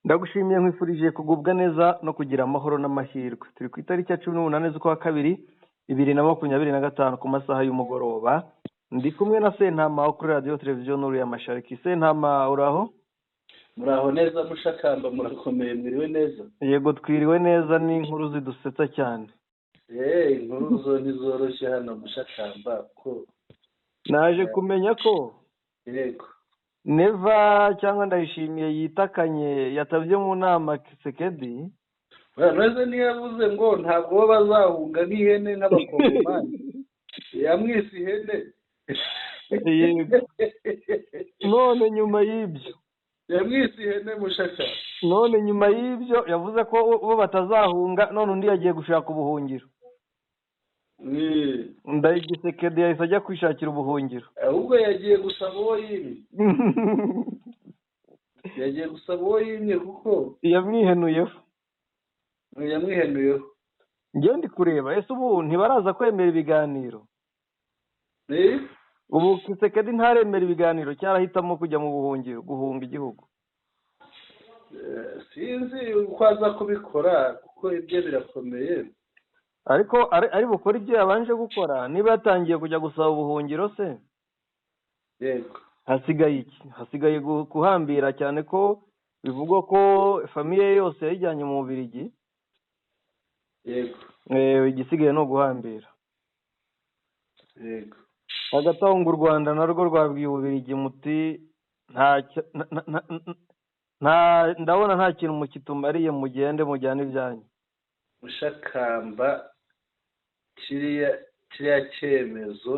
Ndagushimiye, nkwifurije kugubwa neza no kugira amahoro n'amahirwe. Turi ku itariki ya 18 z'ukwa kabiri 2025 ku masaha y'umugoroba. Ndi kumwe na Sentama wo kuri radiyo televiziyo Nuru ya Mashariki. Sentama, uraho? Muraho neza Mushakamba, murakomeye, mwiriwe neza? Yego, twiriwe neza, n'inkuru zidusetsa cyane. Inkuru zo ntizoroshye hano Mushakamba, ko naje kumenya ko yego Neva cyangwa Ndayishimiye yitakanye, yatabye mu nama Kisekedi. Neza niyo yavuze ngo ntabwo bo bazahunga nk'ihene nk'abakongomani, yamwise ihene. Yego, none nyuma y'ibyo Yamwise ihene, Mushaka. None nyuma y'ibyo yavuze ko bo batazahunga, none undi yagiye gushaka ubuhungiro. Ndayigisekedi yahise ajya kwishakira ubuhungiro. Ahubwo yagiye gusaba uwo yimye, yagiye gusaba uwo yimye kuko Yamwihenuyeho. Yamwihenuyeho. Njye ndi kureba, ese ubu ntibaraza kwemera ibiganiro? Ubu Kisekedi ntaremera ibiganiro, cyarahitamo kujya mu buhungiro, guhunga igihugu? Sinzi uko aza kubikora, kuko ibye birakomeye. Ariko ari bukore ibyo yabanje gukora, niba yatangiye kujya gusaba ubuhungiro se, hasigaye iki? Hasigaye guhambira, cyane ko bivugwa ko famille ye yose yayijyanye mu Bubiligi. Igisigaye ni uguhambira. Hagati aho ngo u Rwanda narwo rwabwiye Ububiligi muti nta ndabona nta kintu mukitumariye, mugende mujyane ibyanyu. Mushakamba, kiriya cyemezo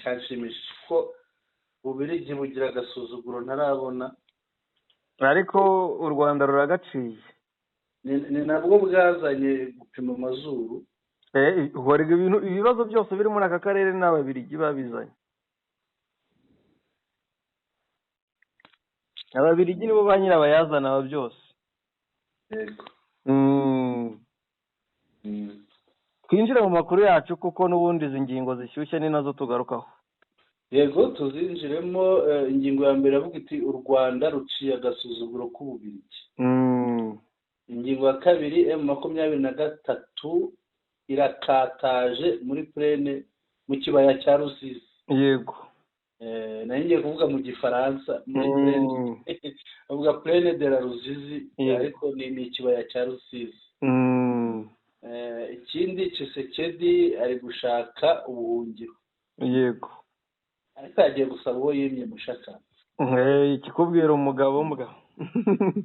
cyanshimishije, ko Ububiligi bugira agasuzuguro ntarabona. Ariko u Rwanda ruragaciye. Ni nabwo bwazanye gupima amazuru. Uhorega ibintu, ibibazo byose biri muri aka karere ni Ababiligi babizanye. Ababiligi nibo ba nyirabayazana wa byose. Twinjire mu makuru yacu, kuko n'ubundi izi ngingo zishyushye ni nazo tugarukaho. Yego, tuzinjiremo. Ingingo ya mbere avuga iti: "U Rwanda ruciye agasuzuguro k'Ububirigi." Ingingo ya kabiri: M23 irakataje muri plaine, mu kibaya cya Rusizi. Nari ngiye kuvuga mu Gifaransa muri plaine, bavuga plaine de la Ruzizi, ariko ni ikibaya cya Rusizi. Ikindi, Tshisekedi ari gushaka ubuhungiro, ariko yagiye gusaba uwo yimye, Mushaka. Ikikubwira umugabo mbwa.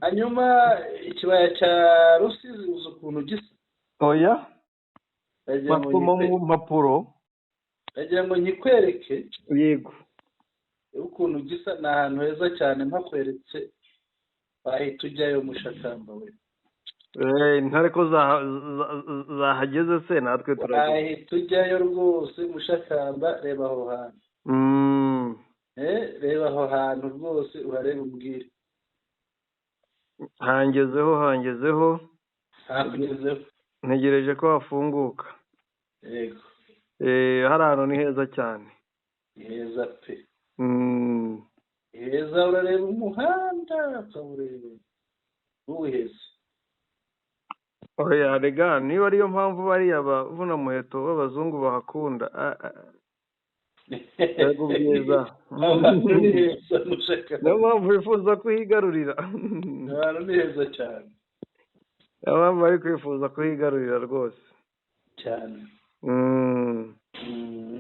Hanyuma ikibaya cya Rusizi uzi ukuntu gisa? Oya. Ndagira ngo Basoma mu mpapuro. Ndagira ngo nkikwereke ukuntu gisa. Ni ahantu heza cyane, mpakweretse wahita ujyayo, Mushakamba we. Intare ko zahageze se, natwe turajya. Wahita ujyayo rwose, Mushakamba. Reba aho hantu. Reba aho hantu rwose, uharebe umbwire. Hangezeho, hangezeho. Hakugezeho. Ntegereje ko hafunguka. Hari ahantu ni heza cyane. Ni heza pe. Ni heza, urareba umuhanda ukawureba ntuwiheze. Oya rega, niba ariyo mpamvu bariya bavuna muheto b'abazungu bahakunda. Ah, ah, mbega ubwiza! Ahantu ni heza, Mushakamba. Niyo mpamvu bifuza kuhigarurira. Ahantu ni heza cyane. Niyo mpamvu bari kwifuza kuhigarurira rwose. Cyane.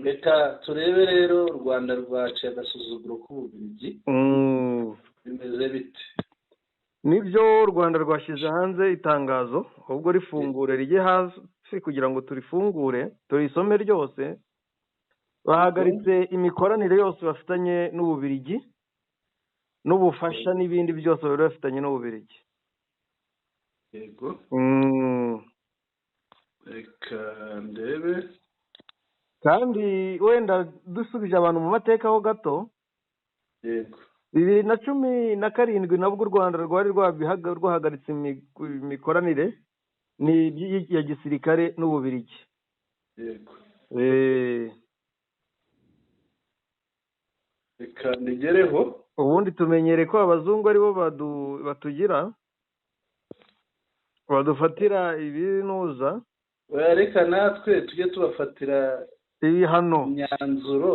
Reka turebe rero, u Rwanda rwaciye agasuzuguro k'Ububiligi, bimeze bite? Nibyo, u Rwanda rwashyize hanze itangazo. Ahubwo rifungure rijye hasi kugira ngo turifungure turisome ryose. Bahagaritse imikoranire yose bafitanye n'Ububiligi, n'ubufasha n'ibindi byose bari bafitanye n'Ububiligi. Reka ndebe. Kandi wenda dusubije abantu mu mateka ho gato, 2017 nabwo u Rwanda rwari rwahagaritse imikoranire ni ya gisirikare n'Ububiligi. Reka ndigereho. Ubundi tumenyere ko abazungu aribo batugira, badufatira ibinuza. Reka natwe tujye tubafatira ibihano, imyanzuro.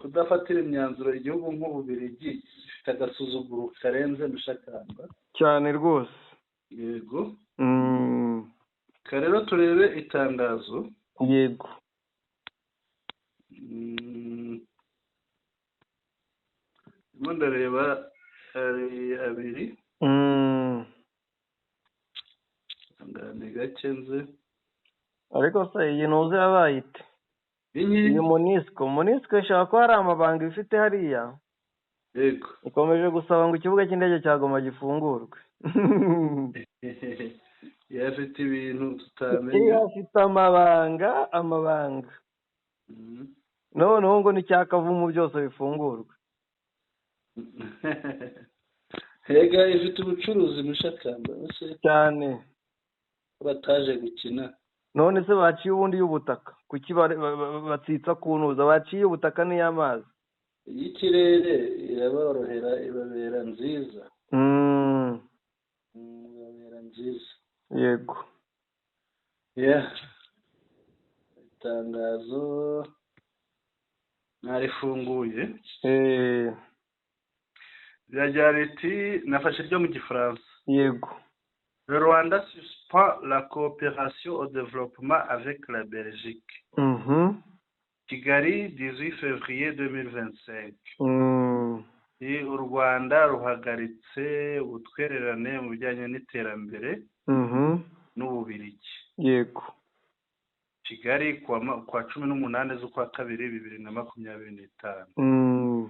Kudafatira imyanzuro igihugu nk'Ububiligi gifite agasuzuguro karenze mushakamba cyane rwose. Yego. Rero turebe itangazo. Yego. Ndimo ndareba abiri. Ni gake nze. Ariko se iyi ntuze yabaye ite? Iyi Monisco ishobora kuba hari amabanga ifite hariya. Yego. Ikomeje gusaba ngo ikibuga cy'indege cya Goma gifungurwe. Yafite ibintu tutamenya. Yafite amabanga. Noneho ngo n'icyakavumu byose bifungurwe. Hega ifite ubucuruzi mushakamba cyane. Bataje gukina. None se baciye ubundi y'ubutaka kuki batsitsa kunuza? Baciye ubutaka n'iy'amazi. Y'ikirere iraborohera, ibabera nziza. Ibabera nziza. Yego. Itangazo narifunguye. Riragira riti, nafashe ryo mu Gifaransa. Yego. Le Rwanda suspend la coopération au développement avec la Belgique. Kigali, 18 février 2025. U Rwanda ruhagaritse ubutwererane mu bijyanye n'iterambere n'Ububiligi. Yego. Kigali kuwa 18 z'ukwa kabiri 2025.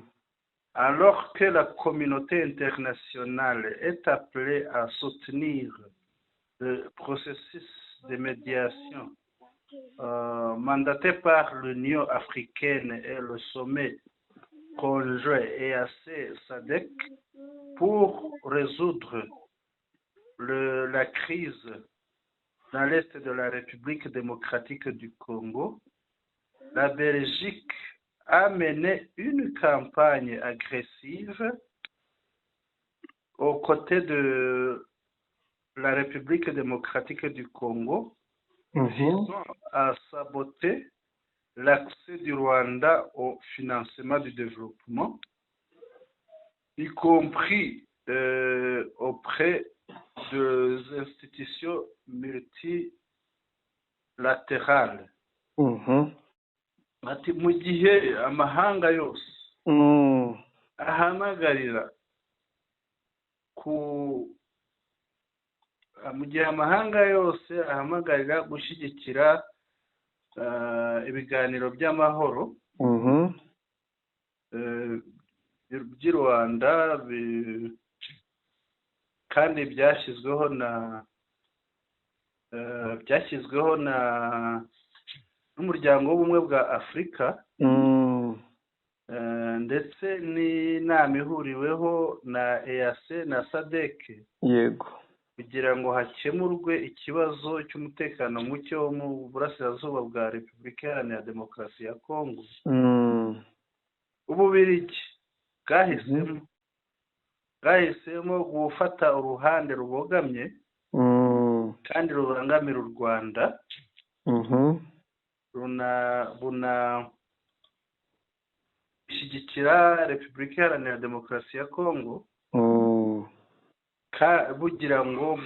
Alors que la communauté internationale est appelée à soutenir le processus de médiation mandaté par l'Union africaine et le sommet conjoint EAC-SADC pour résoudre la crise dans l'est de la République démocratique du Congo, la Belgique a mené une campagne agressive aux côtés de la République démocratique du Congo, visant à saboter l'accès du Rwanda au financement du développement, y compris auprès des institutions multilatérales. Ati mu gihe amahanga yose ahamagarira mu gihe amahanga yose ahamagarira gushyigikira ibiganiro by'amahoro by'i Rwanda, kandi byashyizweho na n'umuryango w'ubumwe bwa Afurika, ndetse n'inama ihuriweho na EAC na SADC. Yego. Kugira ngo hakemurwe ikibazo cy'umutekano muke wo mu burasirazuba bwa Repubulika Iharanira Demokarasi ya Kongo. Ububiligi bwahisemo gufata uruhande rubogamye kandi rubangamira u Rwanda, bunashyigikira Repubulika Iharanira Demokarasi ya Kongo, bugira ngo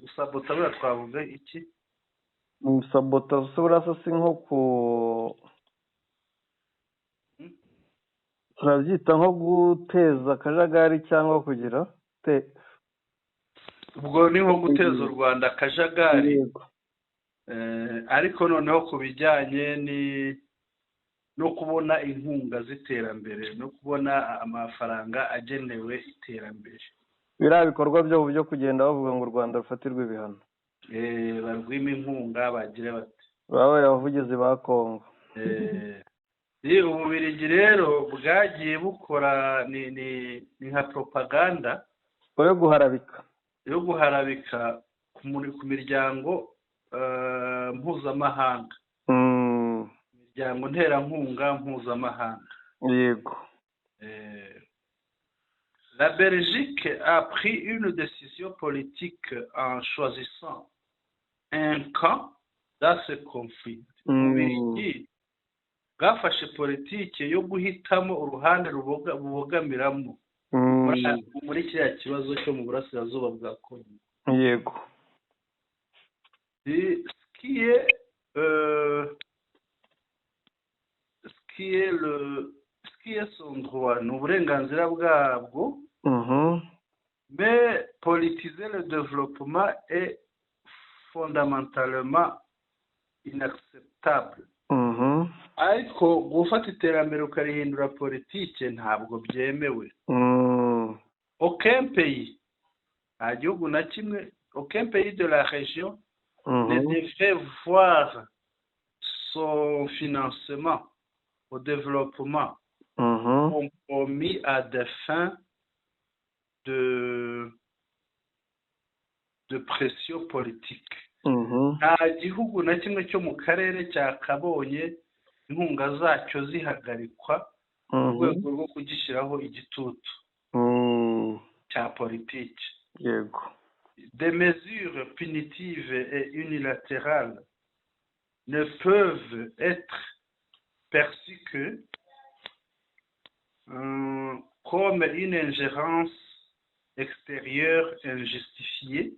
gusabota buriya twavuga iki? Gusabota buriya si nko ku turabyita nko guteza akajagari cyangwa kugira ubwo ni nko guteza u Rwanda akajagari. Ariko noneho ku bijyanye no kubona inkunga z'iterambere no kubona amafaranga agenewe iterambere, biriya bikorwa byabo byo kugenda bavuga ngo u Rwanda rufatirwe ibihano, barwima inkunga bagire bate, babaye abavugizi ba Kongo. Ububiligi rero bwagiye bukora ni nka propaganda yo guharabika ku miryango mpuzamahanga, Imiryango nterankunga mpuzamahanga. La Belgique a pris une décision politique en choisissant un camp dans ce conflit. Ububiligi bwafashe politike yo guhitamo uruhande bubogamiramo muri kiriya kibazo cyo mu burasirazuba bwa Kongo. Ce qui est son droit, ni uburenganzira bwabwo, mais politiser le développement est fondamentalement inacceptable. Ariko gufata iterambere ukarihindura politike ntabwo byemewe. Aucun pays, nta gihugu na kimwe, aucun pays de la région ne devrait voir son financement au développement compromis à des fins de pression politique. Nta gihugu na kimwe cyo mu karere cyakabonye inkunga zacyo zihagarikwa mu rwego rwo kugishyiraho igitutu cya politiki. Des mesures punitives et unilatérales ne peuvent être perçues que comme une ingérence extérieure injustifiée.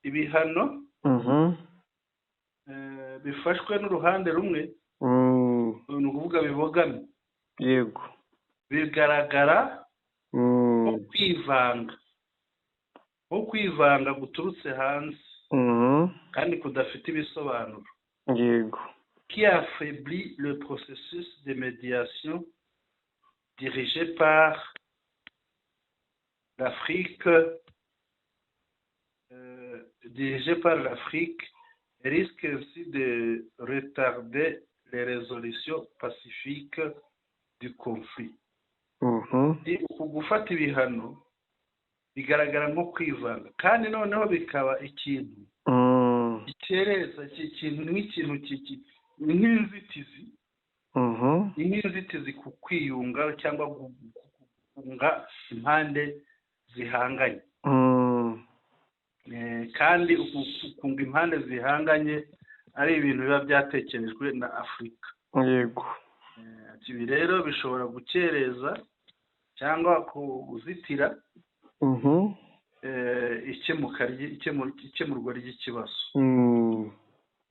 Ibihano bifashwe n'uruhande rumwe, ni ukuvuga bibogamye, bigaragara nko kwivanga guturutse hanze kandi kudafite ibisobanuro, qui affaiblit le processus de médiation dirigé par l'Afrique, dirigé par l'Afrique, risque ainsi de retarder les résolutions pacifiques du conflit. Ni uku gufata ibihano bigaragara nko kwivanga, kandi noneho bikaba ikintu gikereza, ikintu nk'ikintu nk'inzitizi, ni nk'inzitizi ku kwiyunga cyangwa kunga impande zihanganye. Kandi uku kunga impande zihanganye ari ibintu biba byatekerejwe na Afurika. Ibi rero bishobora gukereza cyangwa kuzitira ikemurwa ry'ikibazo.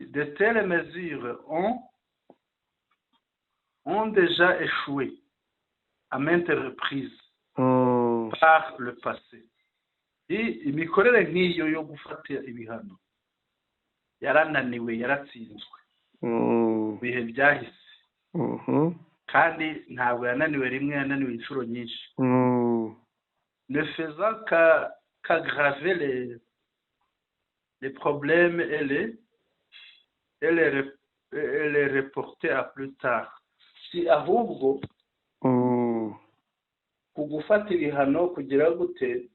De telles mesures ont déjà échoué à maintes reprises par le passé. Imikorere nk'iyo yo gufata ibihano yarananiwe, yaratsinzwe mu bihe byahise, kandi ntabwo yananiwe rimwe, yananiwe inshuro nyinshi, ne faisant qu'aggraver les problèmes et les reporter à plus tard. Si ahubwo ku gufata ibihano kugira gute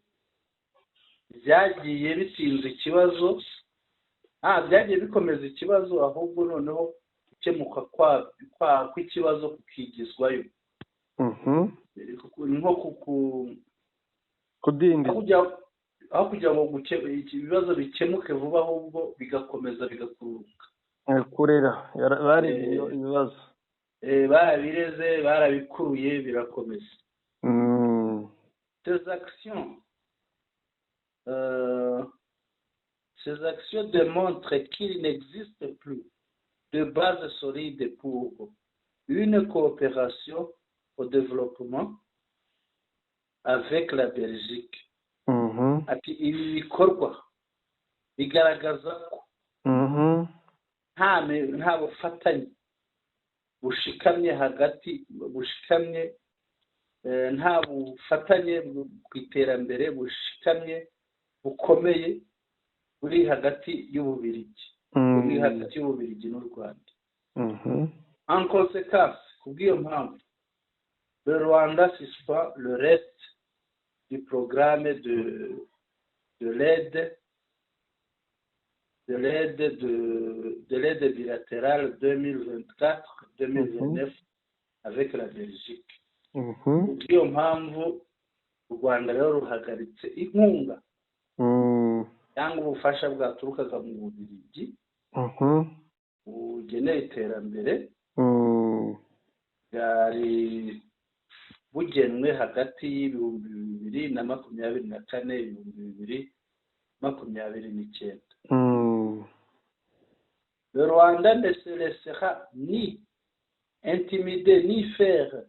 byagiye bitinza ikibazo, byagiye bikomeza ikibazo, ahubwo noneho gukemuka kw'ikibazo kukigizwayo. Ni nko Kudindiza. Aho kugira ngo ibibazo bikemuke vuba, ahubwo bigakomeza bigakururuka. Kurera bareze ibibazo. Barabireze, barabikuruye, birakomeza. Ces actions démontrent qu'il n'existe plus de base solide pour une coopération au développement avec la Belgique. Ati ibi bikorwa bigaragaza ko nta bufatanye bushikamye hagati bushikamye, nta bufatanye ku iterambere bushikamye bukomeye buri hagati y'Ububirigi, buri hagati y'Ububirigi n'u Rwanda. En conséquence, kubw'iyo mpamvu, le Rwanda suspend le reste du programme de l'aide de l'aide bilatérale 2024-2029 avec la Belgique. Iyo mpamvu u Rwanda rero ruhagaritse inkunga cyangwa ubufasha bwaturukaga mu Bubiligi bugeneye iterambere bwari bugenwe hagati y'2024, 2029. Le Rwanda ne se laissera ni intimider ni faire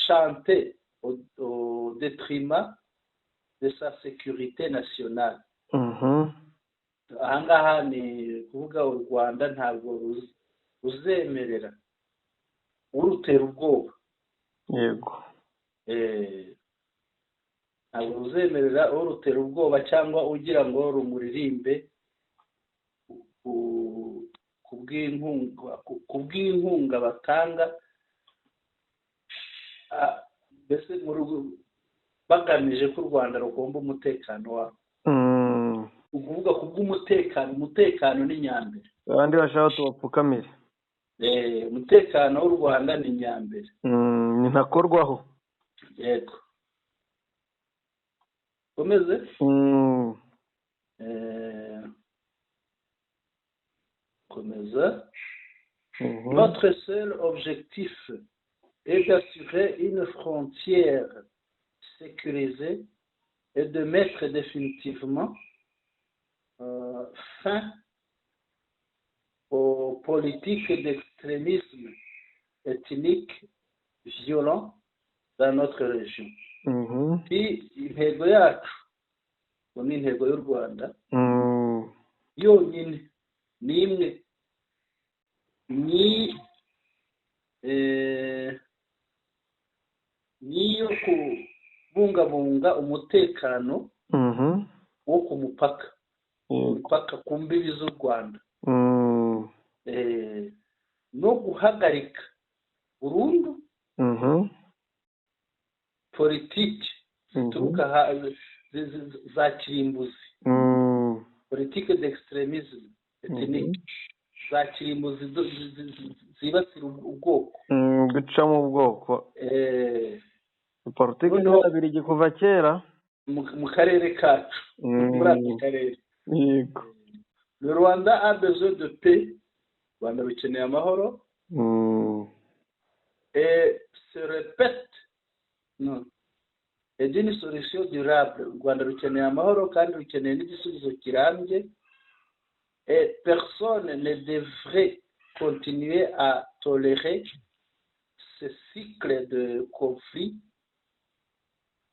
chanter au détriment de sa sécurité nationale. Ahangaha ni kuvuga u Rwanda ntabwo ruzemerera urutera ubwoba. Ntabwo ruzemerera urutera ubwoba cyangwa ugira ngo rumuririmbe ku bw'inkunga batanga, mbese bagamije ko u Rwanda rugomba umutekano wabo. Ukuvuga ku bw'umutekano, umutekano ni nyambere. Abandi bashaka tubapfukamire. Umutekano w'u Rwanda ni nyambere. Ni ntakorwaho. Yego. Komeze. Komeza. Notre seul objectif est d'assurer une frontière sécurisée et de mettre définitivement fin aux politiques d'extrémisme ethnique violent dans notre région. Intego yacu, ni intego y'u Rwanda yonyine, ni imwe, ni niyo kubungabunga umutekano wo ku mupaka, ku mbibi z'u Rwanda, no guhagarika burundu politiki zituruka za kirimbuzi, politike d'extrémisme ethnique za kirimbuzi zibasira ubwoko, guca mu bwoko. Politiki y'Ababiligi kuva kera mu karere kacu, muri aka karere. Yego. Le Rwanda a besoin de paix. Rwanda rukeneye amahoro. Et se répète non et d'une solution durable. U Rwanda rukeneye amahoro kandi rukeneye n'igisubizo kirambye. Et personne ne devrait continuer à tolérer ce cycle de conflit.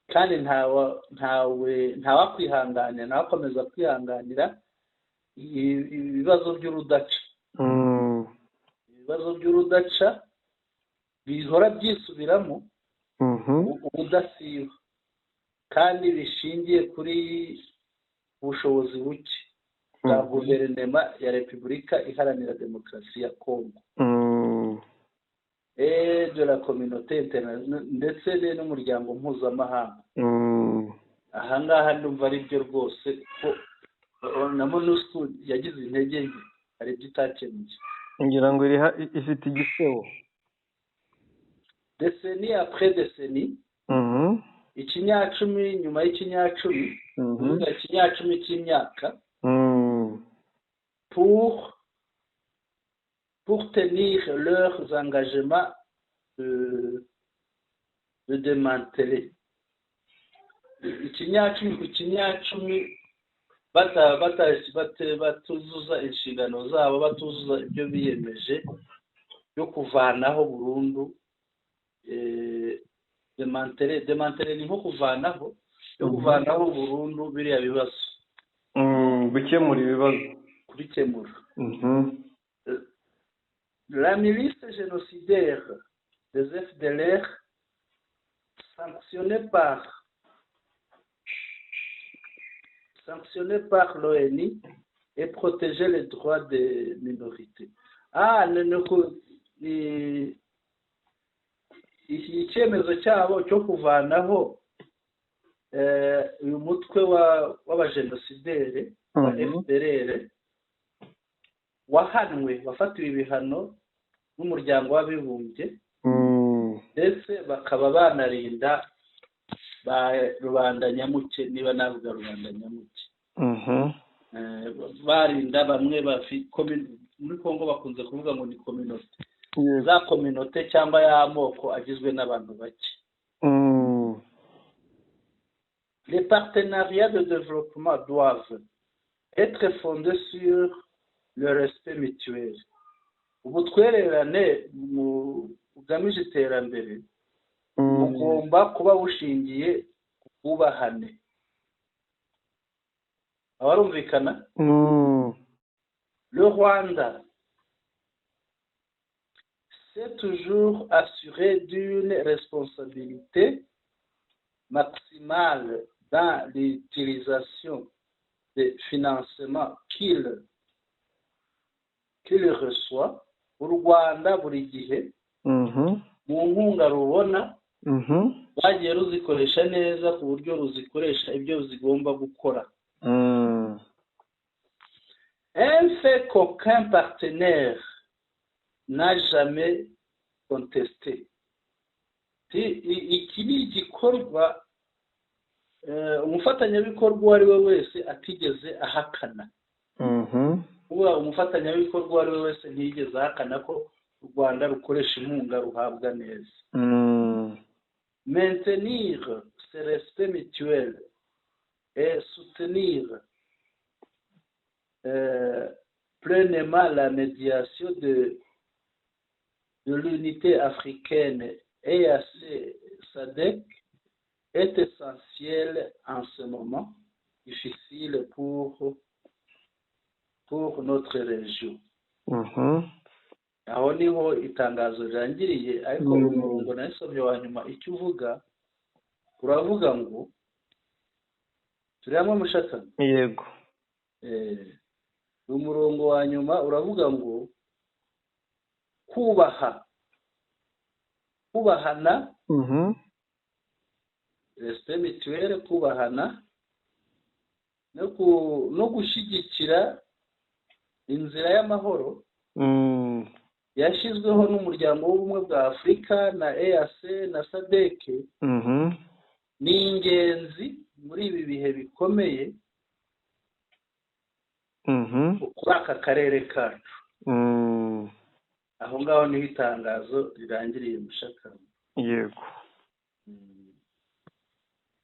Kandi ntawakwihanganira, ntawakomeza kwihanganira ibibazo by'urudaca. Ibibazo by'urudaca bihora byisubiramo ubudasiba kandi bishingiye kuri ubushobozi buke bwa guverinoma ya Repubulika Iharanira Demokarasi ya Kongo et de la communauté internationale, ndetse n'umuryango mpuzamahanga. Ahangaha ndumva ari byo rwose, ko na MONUSCO yagize intege nke, hari ibyo itakemuye. Ngira ngo ifite igisebo. Décennie après décennie, ikinyacumi nyuma y'ikinyacumi, kuvuga ikinyacumi cy'imyaka, pour tenir leurs engagements de démanteler. Ikinyacumi ku kinyacumi batuzuza inshingano zabo, batuzuza ibyo biyemeje byo kuvanaho burundu. Démanteler ni nko kuvanaho, yo kuvanaho burundu biriya bibazo, gukemura ibibazo, kubikemura. La milice génocidaire des FDLR sanctionnée par l'ONU et protéger les droits des minorités. Icyemezo cyabo cyo kuvanaho uyu mutwe w'abajenosideri wa FDLR Wahanwe, wafatiwe ibihano n'Umuryango w'Abibumbye, ndetse bakaba banarinda ba rubanda nyamuke, niba navuga rubanda nyamuke, barinda bamwe muri Kongo bakunze kuvuga ngo ni communauté, za communauté cyangwa y'amoko agizwe n'abantu bake. Les partenariats de développement doivent être fondés sur le respect mutuel. Ubutwererane bugamije iterambere bugomba kuba bushingiye ku bwubahane. Abarumvikana? Le Rwanda s'est toujours assuré d'une responsabilité maximale dans l'utilisation des financements qu'il reçoit. U Rwanda buri gihe mu nkunga rubona bagiye ruzikoresha neza, ku buryo ruzikoresha ibyo zigomba gukora. Un fait qu'aucun partenaire n'a jamais contesté. Iki ni igikorwa umufatanyabikorwa uwo ari we wese atigeze ahakana. Kuba umufatanyabikorwa uwo ari we wese ntiyigeze ahakana ko u Rwanda rukoresha inkunga ruhabwa neza. Maintenir ce respect mutuel et soutenir pleinement la médiation de l'unité africaine EAC SADC est essentiel en ce moment difficile pour notre région. Aho niho itangazo rirangiriye, ariko umurongo nasomye wa nyuma icyo uvuga, uravuga ngo turi hamwe, mushaka? Yego. Umurongo wa nyuma uravuga ngo kubaha, kubahana, respect mutuel, kubahana no gushyigikira inzira y'amahoro yashyizweho n'Umuryango w'Ubumwe bwa Afurika na EAC na SADC ni ingenzi muri ibi bihe bikomeye kuri aka karere kacu. Aho ngaho niho itangazo rirangiriye, mushaka. Yego,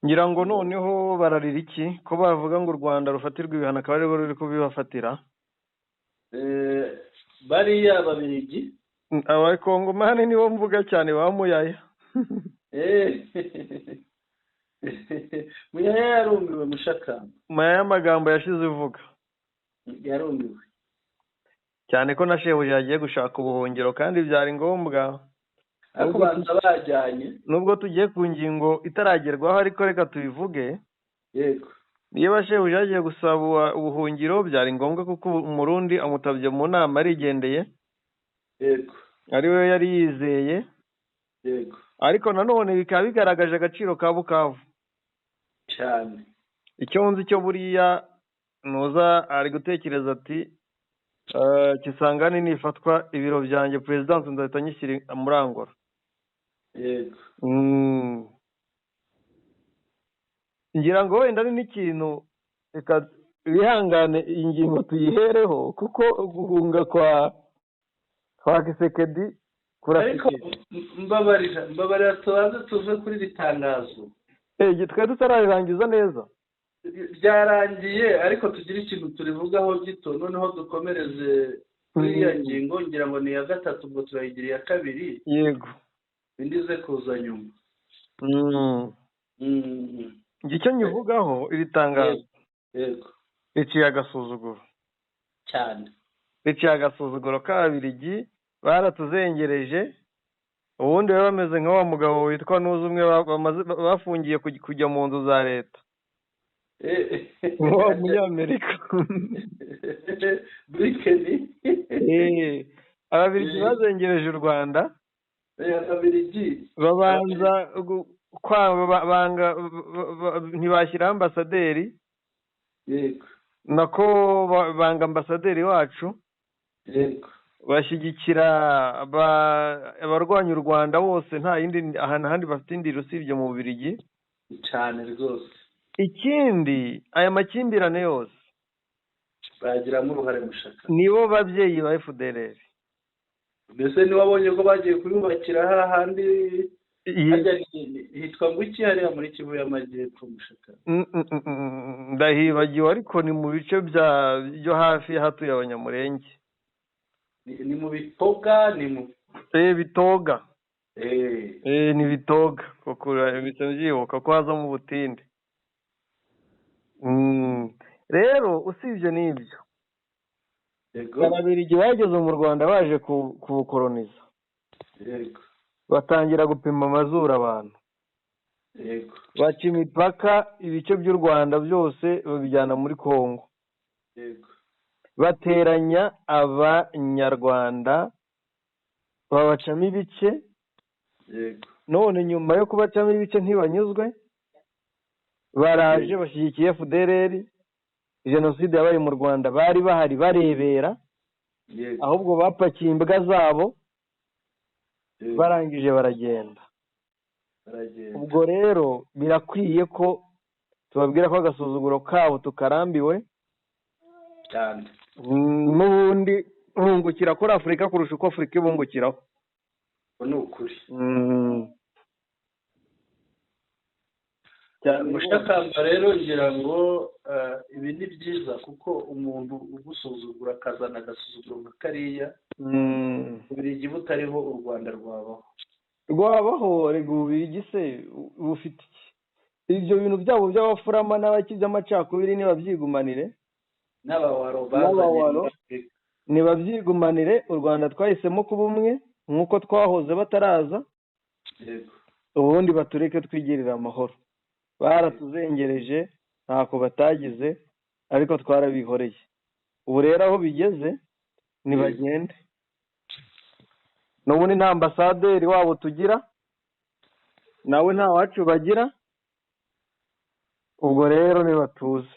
ngira ngo noneho bararira iki ko bavuga ngo u Rwanda rufatirwa ibihano, akaba aribo ruri kubibafatira? Bariya Babirigi. Abakongomani nibo mvuga cyane, ba Muyaya. Muyaya yarumiwe, mushakamba. Muyaya amagambo yashize ivuga. Yarumiwe. Cyane ko na shebuja yagiye gushaka ubuhungiro, kandi byari ngombwa. Ariko banza bajyanye. Nubwo tugiye ku ngingo itaragerwaho, ariko reka tubivuge. Yego. Niba shebuja yagiye gusaba ubuhungiro, byari ngombwa, kuko Umurundi amutabye mu nama arigendeye. Yego. Ari we yari yizeye. Yego. Ariko nanone bikaba bigaragaje agaciro ka Bukavu. Cyane. Icyo nzi cyo, buriya nuza ari gutekereza ati: "Kisangani nifatwa, ibiro byanjye perezidansi nzahita nyishyira muri Angola." Yego. Ngira ngo wenda ari n'ikintu, reka wihangane iyi ngingo tuyihereho, kuko guhunga kwa Tshisekedi Ariko mbabarira, mbabarira, tubanze tuve kuri iri tangazo. Twari tutarabirangiza neza. Byarangiye, ariko tugire ikintu turivugaho gito, noneho dukomereze kuri iriya ngingo. Ngira ngo ni iya gatatu, ubwo turayigira iya kabiri. Yego. Indi ize kuza nyuma. Icyo nyivugaho, iri tangazo Yego. riciye agasuzuguro. Cyane. Riciye agasuzuguro k'Ababirigi baratuzengereje. Ubundi baba bameze nka wa mugabo witwa Nuza umwe bafungiye kujya mu nzu za leta, wa Munyamerika. Blinken. Ababirigi bazengereje u Rwanda. Ababirigi. Babanza banga, ntibashyiraho ambasaderi. Yego. Nako banga ambasaderi wacu. Bashyigikira abarwanya u Rwanda bose, nta yindi ahantu handi bafite indi usibye mu Bubiligi cyane rwose. Ikindi aya makimbirane yose bagiramo uruhare mushaka, nibo babyeyi ba FDLR. Mbese niwabonye ko bagiye kuyubakira hahandi hitwa ngo iki hariya muri Kivu y'Amajyepfo mushaka? Ndahibagiwe, ariko ni mu bice byo hafi hatuye Abanyamurenge. Ni mu Bitoga, ni mu Bitoga. Ni Bitoga kuko byibuka ko hazamo ubutinde. Rero usibye n'ibyo, Ababiligi bageze mu Rwanda baje kubukoroniza, batangira gupima amazuru abantu, baca imipaka, ibice by'u Rwanda byose babijyana muri Kongo, bateranya Abanyarwanda babacamo ibice. None nyuma yo kubacamo ibice ntibanyuzwe, baraje bashyigikiye FDLR. Jenoside yabaye mu Rwanda bari bahari barebera, ahubwo bapakiye imbwa zabo barangije baragenda. Ubwo rero birakwiye ko tubabwira ko agasuzuguro kabo tukarambiwe cyane. N'ubundi bungukira kuri Afurika kurusha uko Afurika ibungukiraho. Ni ukuri. Mushakamba rero ngira ngo ibi ni byiza, kuko umuntu ugusuzugura akazana agasuzuguro nka kariya, Ububiligi butariho u Rwanda rwabaho. Rwabaho rega. Ububiligi se bufite iki? Ibyo bintu byabo by'abafurama n'abaki by'amacakubiri nibabyigumanire, n'abawaro nibabyigumanire. U Rwanda twahisemo kuba umwe nk'uko twahoze bataraza, ubundi batureke twigirira amahoro. Baratuzengereje ntako batagize, ariko twarabihoreye. Ubu rero aho bigeze nibagende. N'ubundi nta ambasaderi wabo tugira, nawe nta wacu bagira. Ubwo rero nibatuze,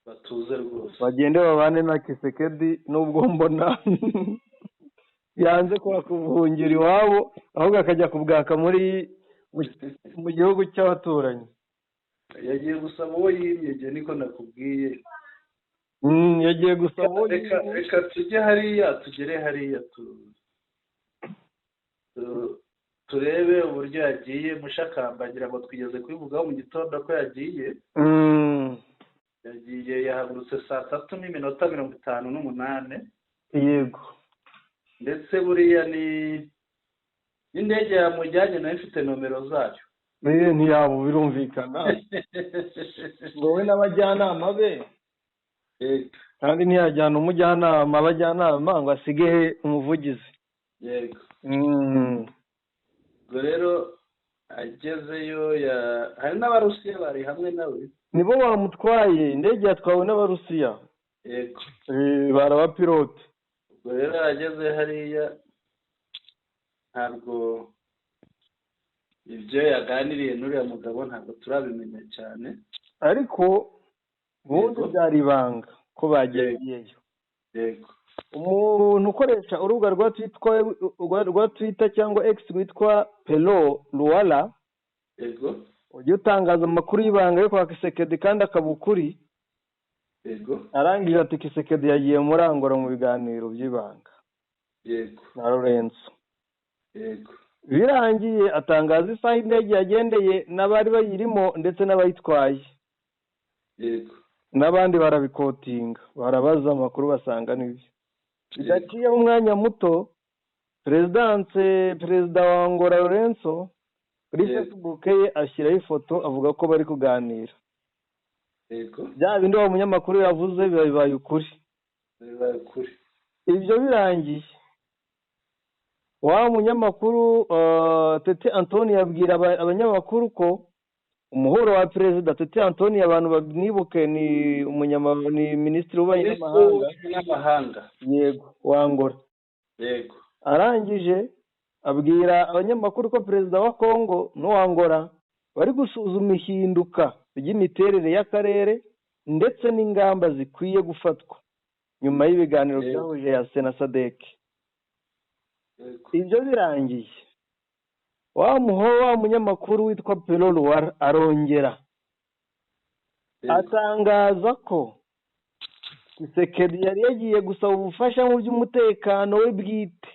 batuze rwose, bagende babane na Kisekedi. Nubwo mbona yanze kubuhungira iwabo, ahubwo akajya kubwaka muri mu gihugu cy'abaturanyi. Yagiye gusaba uwo yimye, niko nakubwiye. Yagiye gusaba uwo yimye. Reka tujye hariya, tugere hariya turebe uburyo yagiye. Mushakamba ngira ngo twigeze kubivugaho mu gitondo ko yagiye. Yagiye yahagurutse 3:58. Yego. Ndetse buriya ni indege yamujyanye nayo ifite nomero zayo. Ntiyabo birumvikana ngo we n'abajyanama be, kandi ntiyajyana umujyanama abajyanama ngo asige umuvugizi. Yego. Ubwo rero agezeyo hari n'Abarusiya bari hamwe nawe, nibo bamutwaye. Indege yatwawe n'Abarusiya. Yego. Bari abapilote. Ubwo rero ageze hariya, ntabwo ibyo yaganiriye n'uriya mugabo ntabwo turabimenya cyane, ariko ubundi byari ibanga ko bagiyeyo. Yego. Umuntu ukoresha urubuga rwa Twitter cyangwa X witwa Pelo Luwala, yego, ujya utangaza amakuru y'ibanga yo kwa Kisekedi kandi akaba ukuri. Yego. Arangije ati Kisekedi yagiye muri Angola mu biganiro by'ibanga. Yego. Na Lorenzo. Yego. Birangiye atangaza isaha indege yagendeye n'abari bayirimo ndetse n'abayitwaye. Yego. N'abandi barabikotinga, barabaza amakuru basanga nibyo. Bidaciyeho umwanya muto, perezida wa Angola Lorenzo kuri Facebook ye ashyiraho ifoto avuga ko bari kuganira. Yego. Bya bindi wa munyamakuru yavuze bibaye ukuri. Bibaye ukuri. Ibyo birangiye wa munyamakuru Tete Antoni yabwira abanyamakuru ko umuhuro wa perezida Tete Antoni, abantu bamwibuke, ni ni minisitiri w'ububanyi n'amahanga, yego, wa Angola. Yego. Arangije abwira abanyamakuru ko perezida wa Kongo n'uwa Angola bari gusuzuma ihinduka ry'imiterere y'akarere ndetse n'ingamba zikwiye gufatwa. Nyuma y'ibiganiro byahuje EAC na SADC, ibyo birangiye, wa muho wa munyamakuru witwa Pero Luwara arongera atangaza ko Tshisekedi yari yagiye gusaba ubufasha mu by'umutekano we bwite.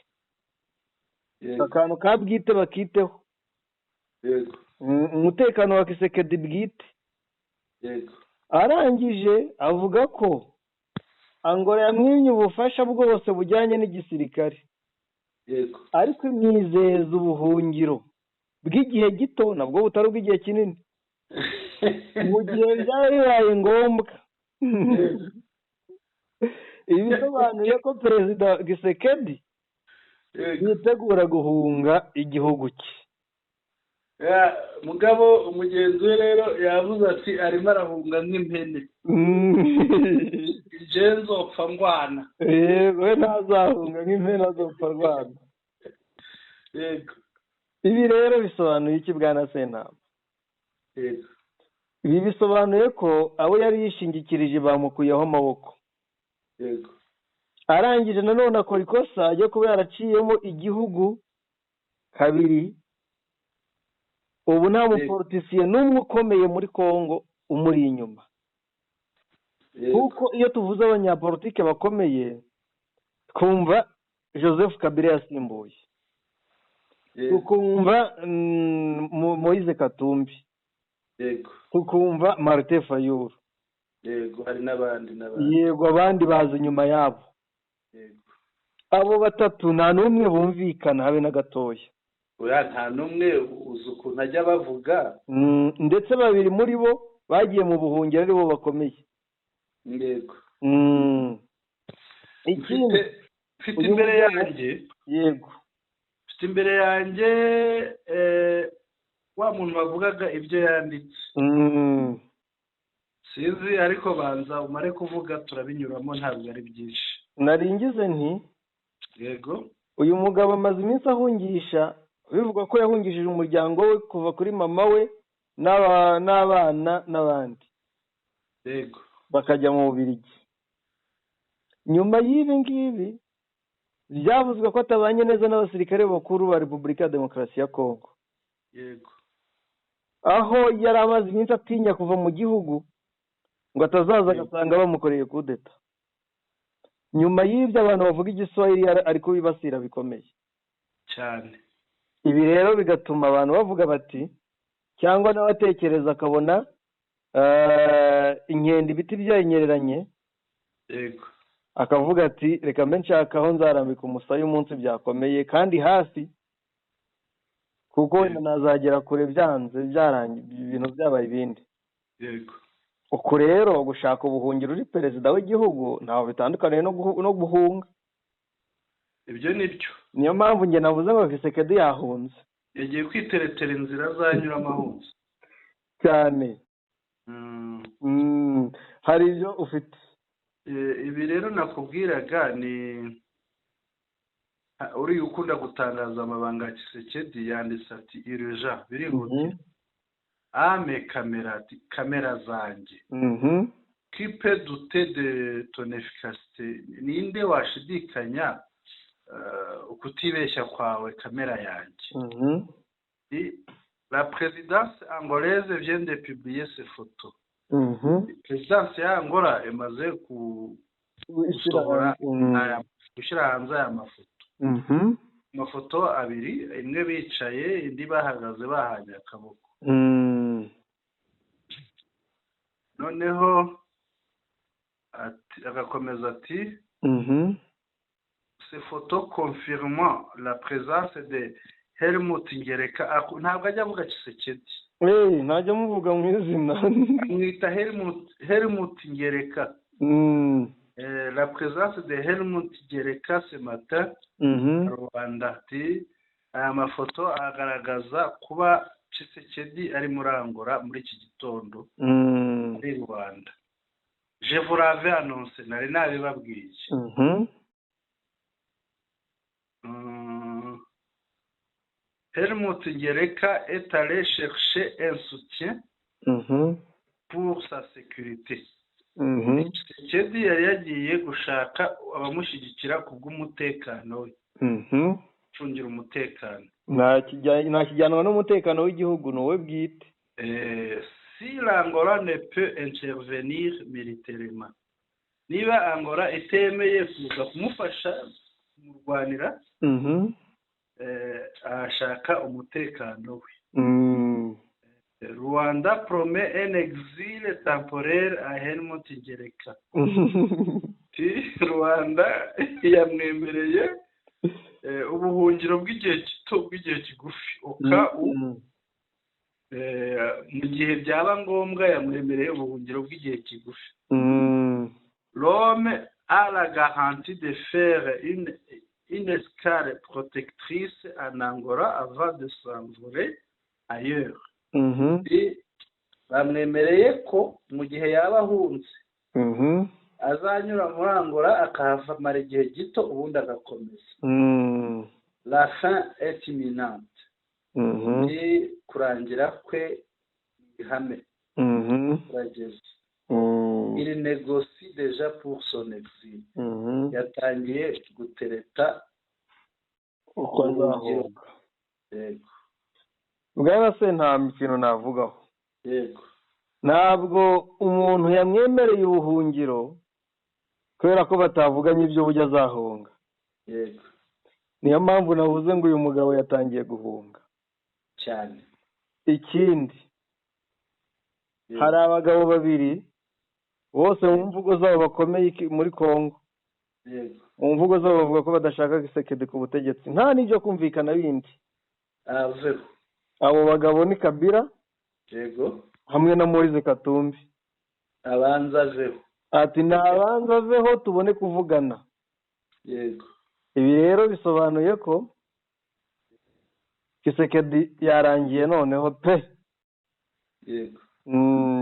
Akantu ka bwite bakiteho, umutekano wa Tshisekedi bwite. Arangije avuga ko Angola yamwimye ubufasha bwose bujyanye n'igisirikare, ariko imwizeza ubuhungiro bw'igihe gito, nabwo butari ubw'igihe kinini, mu gihe byaba bibaye ngombwa. Ibi bisobanuye ko Perezida Tshisekedi yitegura guhunga igihugu cye. Mugabo umugenzi we rero yavuze ati: "Arimo arahunga nk'impene, nzopfa ndwana." Yego, we ntazahunga nk'impene, azopfa arwana. Ibi rero bisobanuye iki, bwana Sentama? Ibi bisobanuye ko abo yari yishingikirije bamukuyeho amaboko. Arangije nanone akora ikosa ryo kuba yaraciyemo igihugu kabiri. Ubu nta mupolitisiye n'umwe ukomeye muri Congo umuri inyuma, kuko iyo tuvuze abanyapolitike bakomeye twumva Joseph Kabila yasimbuye, tukumva Moise Katumbi, tukumva Martin Fayulu. Yego, hari n'abandi n'abandi. Yego, abandi baza inyuma yabo. Abo batatu nta n'umwe bumvikana habe na gatoya. Oya, nta n'umwe, uzi ukuntu ajya bavuga. Ndetse babiri muri bo bagiye mu buhungiro, ari bo bakomeye. Ikindi Mfite imbere yanjye. Mfite imbere yanjye wa muntu wavugaga ibyo yanditse. Sinzi, ariko banza umare kuvuga, turabinyuramo, ntabwo ari byinshi. Naringize nti: Uyu mugabo amaze iminsi ahungisha, bivugwa ko yahungishije umuryango we kuva kuri mama we n'abana n'abandi, bakajya mu Bubiligi. Nyuma y'ibi ngibi byavuzwe ko atabanye neza n'abasirikare bakuru ba Repubulika ya Demokarasi ya Kongo, aho yari amaze iminsi atinya kuva mu gihugu ngo atazaza agasanga bamukoreye kudeta. Nyuma y'ibyo, abantu bavuga Igiswahili ari kubibasira bikomeye cyane. Ibi rero bigatuma abantu bavuga bati, cyangwa n'abatekereza akabona inkende ibiti byayinyereranye, akavuga ati: "Reka mbe nshaka aho nzarambika umusaya umunsi byakomeye, kandi hafi, kuko wenda nazagera kure byanze, byarangiye, ibintu byabaye ibindi." Uku rero gushaka ubuhungiro uri perezida w'igihugu ntaho bitandukaniye no guhunga. Ibyo ni byo. Niyo mpamvu njye navuze ngo Tshisekedi yahunze. Yagiye kwiteretera inzira azanyuramo ahunze. Cyane. Hari ibyo ufite? Ibi rero nakubwiraga ni uriya ukunda gutangaza amabanga ya Tshisekedi, yanditse ati: "Urgent, birihutirwa, à mes caméras", ati: "Kamera zanjye." "Qui peut douter de ton efficacité?" Ninde washidikanya ukutibeshya kwawe, kamera yanjye? "La présidence angolaise vient de publier ces photos." Présidence ya Angola imaze gusohora, gushyira hanze aya mafoto, amafoto abiri, imwe bicaye, indi bahagaze bahanye akaboko. Noneho agakomeza ati: "Ces photos confirmant la présence de Helmut Ngereka." Ntabwo ajya avuga Tshisekedi. Ntajya amuvuga mu izina. Amwita Helmut Ngereka. "La présence de Helmut Ngereka ce matin Rwanda." Ati aya mafoto agaragaza kuba Tshisekedi ari muri Angola muri iki gitondo, muri Rwanda. "Je vous l'avais annoncé", nari nabibabwiye. "Helmut Ngereka est allé chercher un soutien pour sa sécurité." Tshisekedi yari yagiye gushaka abamushyigikira ku bw'umutekano we, gucungira umutekano. Nta kijyanwa n'umutekano w'igihugu, ni uwe bwite. Si l'Angola ne peut intervenir militairement, niba Angola itemeye kuza kumufasha kumurwanira, arashaka umutekano we. Rwanda promet un exil temporaire à Helmut Ngereka. Rwanda yamwemereye ubuhungiro bw'igihe gito, bw'igihe kigufi, mu gihe byaba ngombwa yamwemereye ubuhungiro bw'igihe kigufi. Rome a la garantie de faire une escale protectrice en Angola avant de s'envoler ailleurs. Bamwemereye ko mu gihe yaba ahunze azanyura muri Angola akahamara igihe gito, ubundi agakomeza. La fin est imminente, ni kurangira kwe ihame kurageze. Il négocie déjà pour son exil, yatangiye gutereta uko azahunga. Bwana se nta mikino navugaho. Yego, ntabwo umuntu yamwemereye ubuhungiro kubera ko batavuganye ibyo bujya azahunga. Yego, niyo mpamvu navuze ngo uyu mugabo yatangiye guhunga cyane. Ikindi, hari abagabo babiri bose mu mvugo zabo bakomeye muri Kongo. Yego, mu mvugo zabo bavuga ko badashaka Tshisekedi ku butegetsi, nta n'ibyo kumvikana bindi. Abo bagabo ni Kabila, yego, hamwe na Moise Katumbi. Abanza aveho, ati nabanza aveho tubone kuvugana. Yego, ibi rero bisobanuye ko Tshisekedi yarangiye noneho pe. Yego,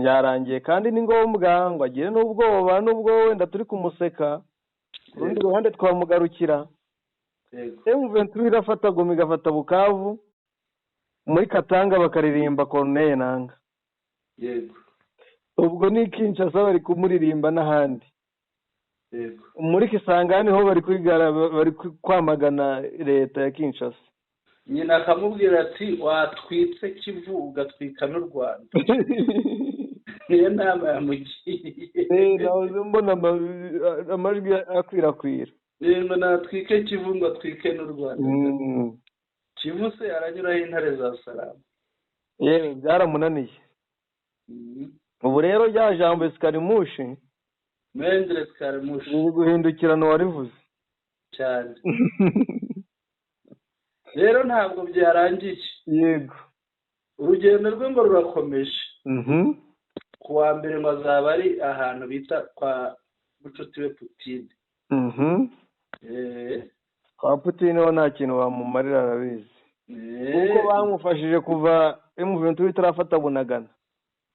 yarangiye, kandi ni ngombwa ngo agire n'ubwoba, n'ubwo wenda turi kumuseka, ku rundi ruhande twamugarukira. M23 irafata Goma, igafata Bukavu, muri Katanga bakaririmba Corneille Nanga. Yego, ubwo ni Kinshasa bari kumuririmba n'ahandi. Yego, muri Kisangani ho bari kwigara, bari kwamagana leta ya Kinshasa. Nyina akamubwira ati watwitse Kivu ugatwika n'u Rwanda. Niyo nama yamugiriye. Nahoze mbona amajwi akwirakwira. Ngo natwike Kivu ngo atwike n'u Rwanda. Kivu se aranyuraho intare za Salama. Yewe byaramunaniye. Ubu rero rya jambo Escarimushi, Mendre Escarimushi, ni guhindukirana warivuze cyane. Rero ntabwo byarangiye. Yego, urugendo rwe ngo rurakomeje. Ku wa mbere ngo azaba ari ahantu bita kwa mucuti we Putin. Kwa Putin ho nta kintu bamumarira, arabizi, kuko bamufashije kuva M23 itarafata Bunagana.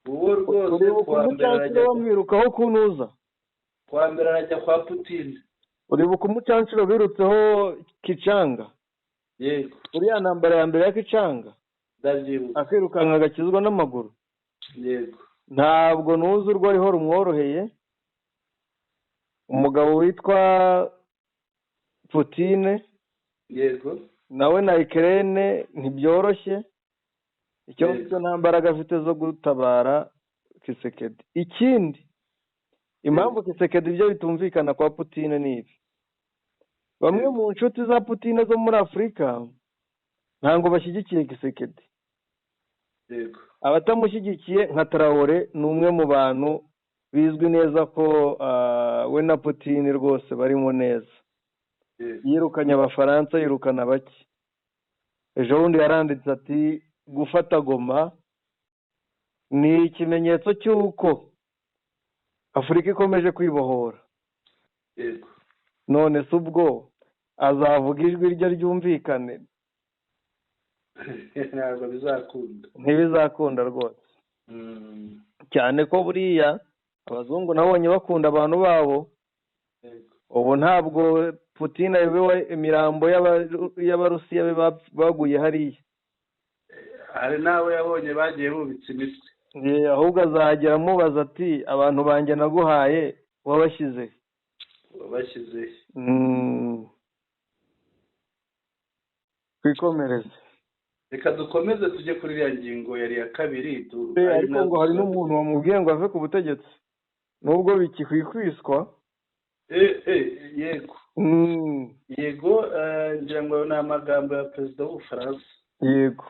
Uwo rwose kuwa mbere arajya bamwirukaho kunuza. Kuwa mbere arajya kwa Putin. Uribuka umucancuro birutseho Kicanga? Yego, uriya ntambara ya mbere ya Kicanga ndabyibuka, akirukanka agakizwa n'amaguru. Yego, ntabwo nuzi urwo ariho rumworoheye. Umugabo witwa Putine, yego, nawe na Ukraine ntibyoroshye. Icyo nta mbaraga afite zo gutabara Tshisekedi. Ikindi, impamvu Tshisekedi ibyo bitumvikana kwa Putine ni ibi: bamwe mu nshuti za Putine zo muri Afurika ntabwo bashyigikiye Tshisekedi. Yego, abatamushyigikiye nka Traore ni umwe mu bantu bizwi neza ko we na Putine rwose barimo neza. Yirukanye Abafaransa, yirukana bake. Ejo bundi yaranditse ati gufata Goma ni ikimenyetso cy'uko Afurika ikomeje kwibohora. Yego, none se ubwo azavuga ijwi rye ryumvikane? Ntabwo bizakunda, ntibizakunda rwose. Cyane ko buriya abazungu nabonye bakunda abantu babo. Ubu ntabwo Putin ayobewe imirambo y'Abarusiya baguye hariya. Hari n'abo yabonye bagiye bubitse imitwe. Ahubwo azagera amubaza ati abantu banjye naguhaye wabashyize. Wabashyize. Twikomereze. Reka dukomeze tujye kuri iriya ngingo yari ya kabiri. Ariko ngo hari n'umuntu wamubwiye ngo ave ku butegetsi nubwo bikikwiswa. Yego. Yego, ngira ngo ni amagambo ya perezida w'Ubufaransa. Yego.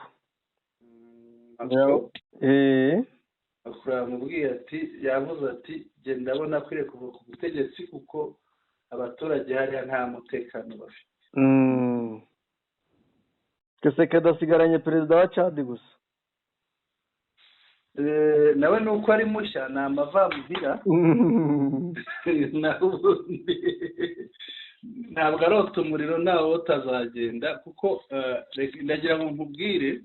Macron yamubwiye ati, yavuze ati genda ndabona akwiriye kuva ku butegetsi kuko abaturage hariya nta mutekano bafite. Tshisekedi asigaranye perezida wa Chad gusa. Nawe nuko ari mushya ni amavamuhira. Ntabwo arota umuriro nawe utazagenda kuko ndagira ngo nkubwire.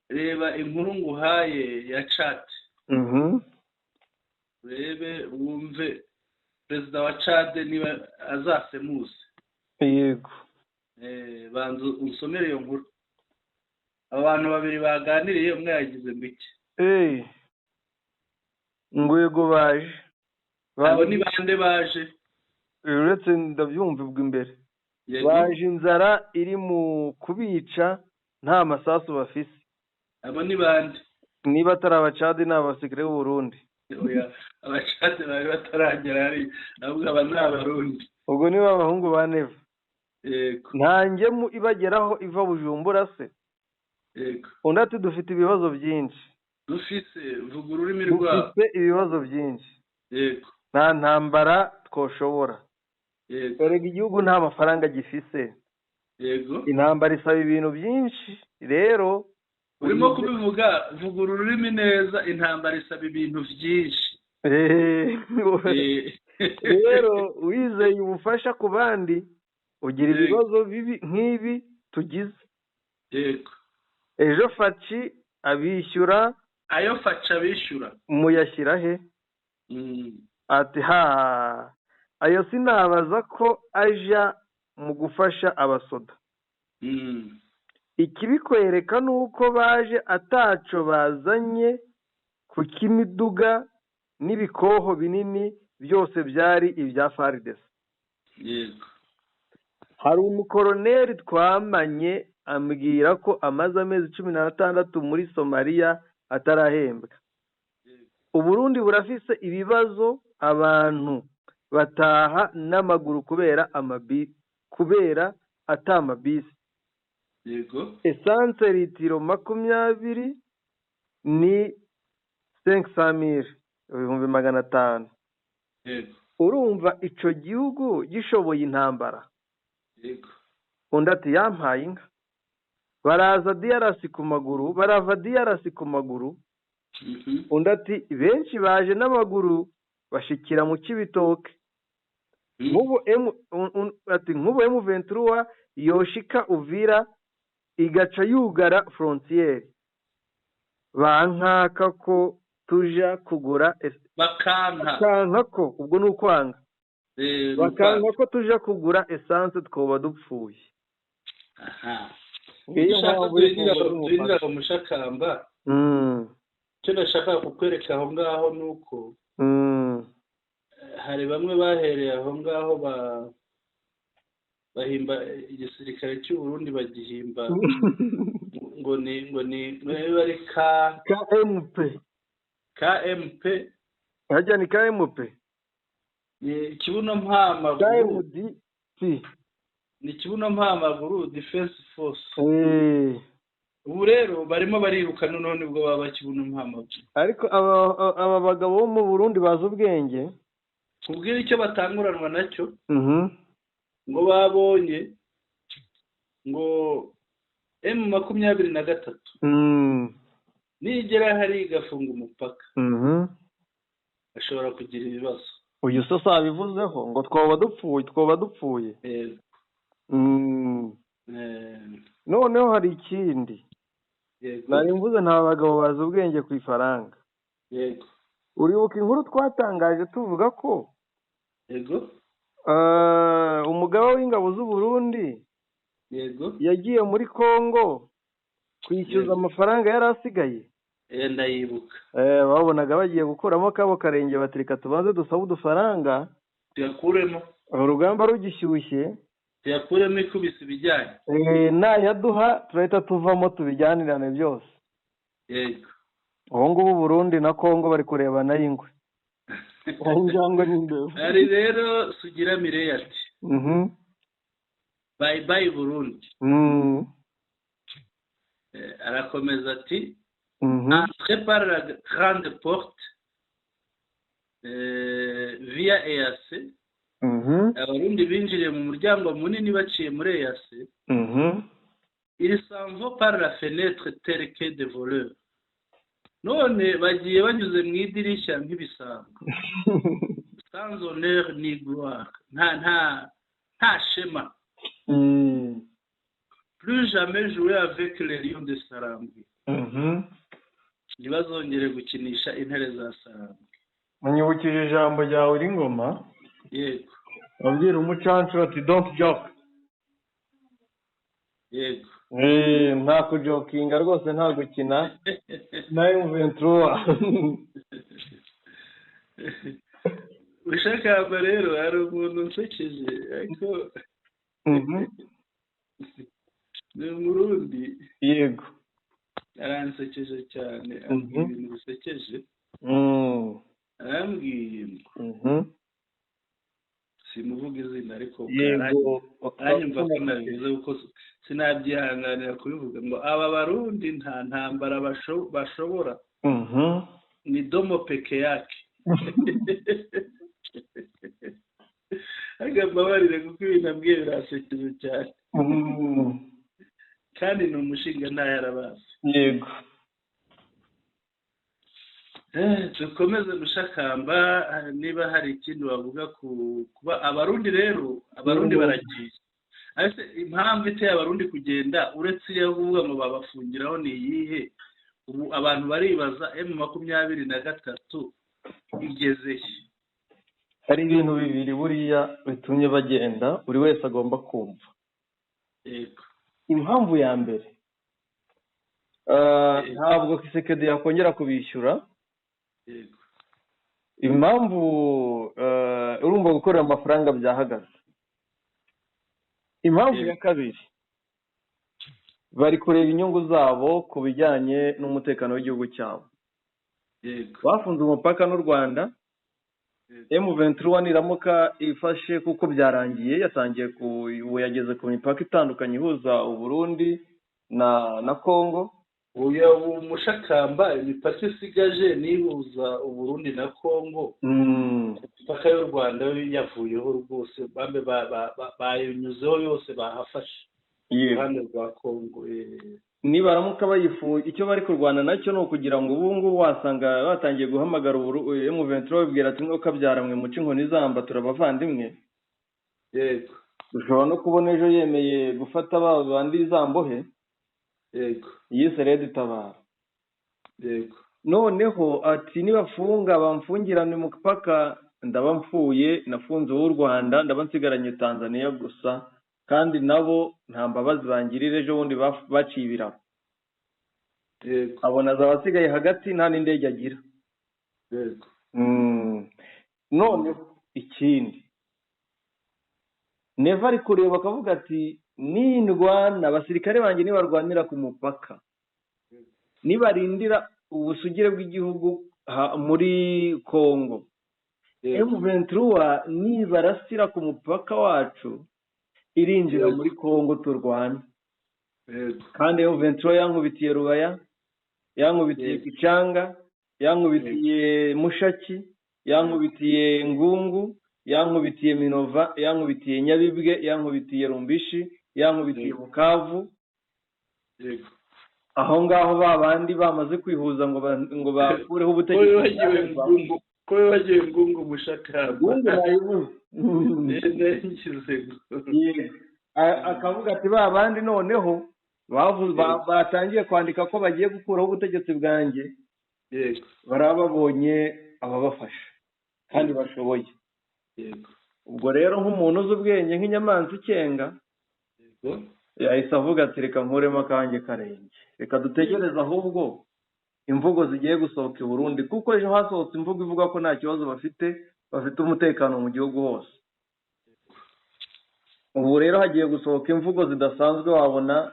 Reba inkuru nguhaye ya Chad. Urebe wumve perezida wa Chad niba azasemuze. Yego. Banza unsomere iyo nkuru. Abantu babiri baganiriye umwe yagize mbiki. Ngwego baje. Abo ni bande baje? Uretse ndabyumva ubwo imbere. Baje inzara iri mu kubica nta masasu bafise. Abo ni bande? Niba atari abacadi ni abasikire b'u Burundi. Oya, abacadi bari bataragera hari, ahubwo aba ni abarundi. Ubwo niba abahungu ba Neva. Yego. Nta ngemu ibageraho iva Bujumbura se. Yego. Undi ati dufite ibibazo byinshi. Dufise, vuga ururimi rwabo. Dufite ibibazo byinshi. Yego. Nta ntambara twoshobora. Yego. Erega igihugu nta mafaranga gifise. Yego. Intambara isaba ibintu byinshi. Rero urimo kubivuga, vuga ururimi neza, intambara isaba ibintu byinshi. Rero wizeye ubufasha ku bandi ugira ibibazo bibi nk'ibi tugize. Yego. Ejo faci abishyura, ayo faci abishyura muyashyira he? Ati ha, ayo sinabaza ko aja mu gufasha abasoda. Ikibikwereka nuko baje ataco bazanye ku kimiduga n'ibikoho binini byose byari ibya FARDC. Yego. Hari umukoroneri twamanye ambwira ko amaze amezi 16 muri Somalia atarahembwa. Uburundi burafise ibibazo, abantu bataha n'amaguru kubera kubera atamabisi. Yego. Essence litiro 20 ni 500,000, 500,000. Yego. Urumva ico gihugu gishoboye intambara. Yego. Undi ati yampaye inka. Baraza DRC ku maguru, barava DRC ku maguru. Undi ati benshi baje n'amaguru bashikira mu Cibitoke. Nk'ubu ati nk'ubu M23 yoshika Uvira igaca yugara frontiere. Bankaka ko tuja kugura bakanka ko ubwo nukwanga. Bakanka ko tuja kugura essence twoba dupfuye. Aha. Twinjira mu mushakamba. Icyo nashaka kukwereka aho ngaho nuko hari bamwe bahereye aho ngaho bahimba igisirikare cy'u Burundi bagihimba ngo ni bari KMP. KMP hajya ni KMP ni kibuno mpamaguru KMDP ni kibuno mpamaguru Defense Force. Ubu rero barimo bariruka none nibwo baba kibuno mpamaguru. Ariko aba bagabo bo mu Burundi bazi ubwenge kubwira icyo batanguranwa nacyo. Ngo babonye ngo M23 nigera hari igafunga umupaka ashobora kugira ibibazo. Uyu so sabivuzeho ngo twoba dupfuye. Noneho hari ikindi. Nari mvuze nta bagabo bazi ubwenge ku ifaranga. Yego. Uribuka inkuru twatangaje tuvuga ko yego umugaba w'ingabo z'u Burundi yego yagiye muri Kongo kwishyuza amafaranga yari asigaye. Ndayibuka. Babonaga bagiye gukuramo akabo karenge, bati reka tubanze dusabe udufaranga tuyakuremo, urugamba rugishyushye, tuyakuremo ikubise ibijyanye, nayaduha turahita tuvamo tubijyanirane byose. Yego. Ubu ngubu Burundi na Kongo bari kurebana y'ingwe. Injangwe n'imbeba. Hari rero Sugira Mireille ati bye bye Burundi. Arakomeza ati entrez par la grande porte via EAC. Abarundi binjiriye mu muryango munini baciye muri EAC. Ils s'en vont par la fenêtre tel que des voleurs. None bagiye banyuze mu idirishya nk'ibisambo. Sans honneur ni gloire. Nta shema. Plus jamais jouer avec les lions de Sarambwe. Ntibazongere gukinisha intare za Sarambwe. Munyibukije ijambo ryawe ringoma. Yego. Abwira umucancuro ati don't joke. Yego. Nta kujokinga rwose, nta gukina na M23. Ushakamba rero hari umuntu nsekeje, ariko ni Umurundi. Yego. Aransekeje cyane, ambwira ibintu bisekeje. Arambwiye ngo simuvuga izina, ariko aranyumva ko nabivuze kuko sinabyihanganira kubivuga, ngo aba Barundi nta ntambara bashobora, ni domo peke yake. Ariko mbabarire kuko ibintu ambwiye birasekeje cyane, kandi ni umushinga ntayarabazi. Yego. Dukomeze Mushakamba, niba hari ikindi wavuga kuba Abarundi. Rero Abarundi baragiye, ese impamvu iteye Abarundi kugenda uretse iyo kuvuga ngo babafungiraho ni iyihe? Ubu abantu baribaza M23 igeze he? Hari ibintu bibiri buriya bitumye bagenda, buri wese agomba kumva. Yego. Impamvu ya mbere, ntabwo Kisekedi yakongera kubishyura. Yego. Impamvu urumva gukorera amafaranga byahagaze. Impamvu ya kabiri, bari kureba inyungu zabo ku bijyanye n'umutekano w'igihugu cyabo. Yego. Bafunze umupaka n'u Rwanda. M23 niramuka ifashe, kuko byarangiye, yatangiye ubu yageze ku mipaka itandukanye ihuza Uburundi na Kongo. Uyu Mushakamba, imipaka isigaje nihuza Uburundi na Kongo. Imipaka y'u Rwanda yavuyeho rwose, bambe bayinyuzeho yose, bahafashe iruhande rwa Kongo. Nibaramuka bayifu, icyo bari kurwana nacyo ni ukugira ngo ubu ngubu wasanga batangiye guhamagara M23 babwira ati mwe kabyara mwe muce inkoni zamba, turabavandimwe. Yego. Ushobora no kubona ejo yemeye gufata ba bandi zambohe. Yego. Yise Red Tabara. Yego. Noneho ati nibafunga bamfungirane mu mupaka, ndaba mfuye, nafunze uw'u Rwanda, ndaba nsigaranye Tanzania gusa, kandi nabo nta mbabazi bangirira, ejo bundi baciye ibiraro. Yego. Abona azaba asigaye hagati, nta n'indege agira. Yego. None ikindi, Neva ari kureba akavuga ati nindwana abasirikare banjye nibarwanira ku mupaka, nibarindira ubusugire bw'igihugu muri Kongo, M23 nibarasira ku mupaka wacu irinjira muri Kongo turwana. Kandi M23 yankubitiye Rubaya, yankubitiye Kicanga, yankubitiye Mushaki, yankubitiye Ngungu, yankubitiye Minova, yankubitiye Nyabibwe, yankubitiye Rumbishi, yankubitiye Bukavu. Aho ngaho babandi bamaze kwihuza ngo bakureho ubutegetsi. Ko wibagiwe Ngungu Mushakamba. Ngungu nayibuze. Akavuga ati babandi noneho batangiye kwandika ko bagiye gukuraho ubutegetsi bwanjye, barababonye ababafasha kandi bashoboye. Ubwo rero nk'umuntu uzi ubwenge nk'inyamanza ikenga, yahise avuga ati reka nkuremo akanjye karenge, reka dutegereze ahubwo imvugo zigiye gusohoka i Burundi, kuko ejo hasohotse imvugo ivuga ko nta kibazo bafite umutekano mu gihugu hose. Ubu rero hagiye gusohoka imvugo zidasanzwe, wabona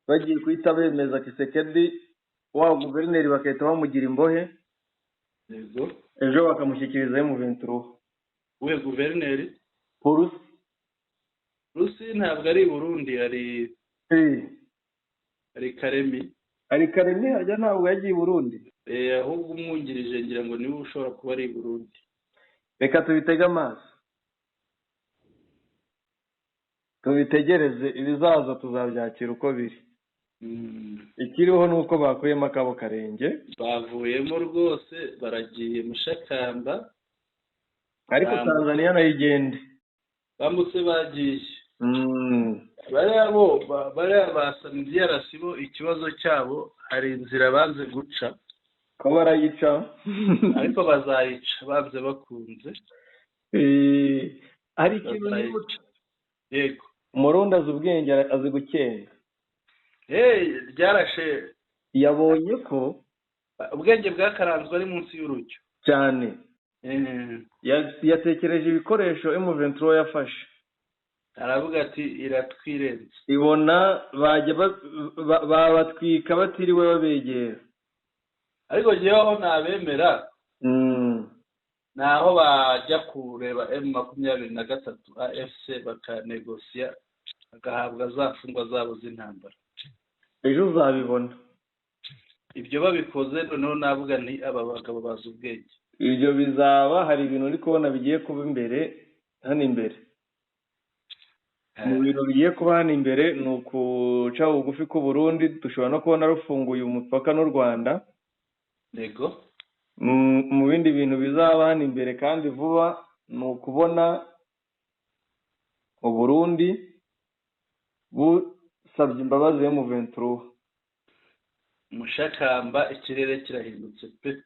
bagiye guhita bemeza Kisekedi wa guverineri bagahita bamugira imbohe, ejo bakamushyikiriza M23. We guverineri Purusi Rusi ntabwo ari Burundi, ari Karemi. Ari Karemi hajya, ntabwo yagiye i Burundi. Ahubwo umwungirije ngira ngo niwe ushobora kuba ari i Burundi. Reka tubitege amaso, tubitegereze, ibizaza tuzabyakira uko biri. Ikiriho ni uko bakuyemo akabo karenge, bavuyemo rwose, baragiye Mushakamba, ariko Tanzania nayo igende bambutse bagiye. Bariya ba SAMIDRC bo ikibazo cyabo hari inzira banze guca, ko barayica ariko bazayica banze bakunze. Hari ikintu nibutse, yego, Umurundi azi ubwenge, azi gukenga. Ryarashe yabonye ko ubwenge bwakaranzwe ari munsi y'urujyo cyane. Yatekereje ibikoresho M23 yafashe, aravuga ati iratwirenze, ibona bajya babatwika batiriwe babegera. Ariko jyeweho nabemera naho bajya kureba M23 AFC bakanegosiya, bagahabwa za mfungwa zabo z'intambara. Ejo uzabibona ibyo babikoze. Noneho navuga nti aba bagabo bazi ubwenge. Ibyo bizaba. Hari ibintu uri kubona bigiye kuba imbere hano imbere. Mu bintu bigiye kuba hano imbere ni ukuca bugufi ku Burundi, dushobora no kubona rufunguye umupaka n'u Rwanda. Yego. Mu bindi bintu bizaba hano imbere kandi vuba ni ukubona Uburundi busabye imbabazi M23. Mushakamba ikirere kirahindutse pe,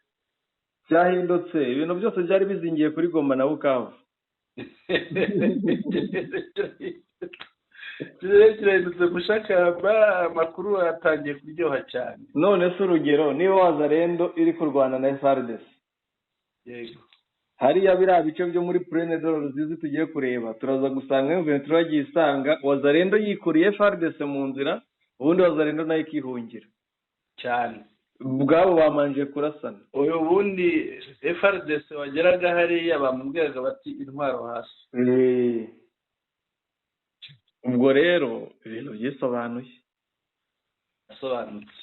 cyahindutse. Ibintu byose byari bizingiye kuri Goma na Bukavu. Ikirere kirahindutse Mushakamba, amakuru atangiye kuryoha cyane. None se urugero niba Wazalendo iri kurwana na FARDC, yego, hariya biriya bice byo muri Plaine de Ruzizi tugiye kureba, turaza gusanga M23 yagiye isanga Wazalendo yikuriye FARDC mu nzira, ubundi Wazalendo nayo ikihungira cyane. Ubwabo bamanje kurasana. Uyu bundi FARDC wageraga hariya bamubwiraga bati intwaro hasi. Ubwo rero ibintu byisobanuye, asobanutse.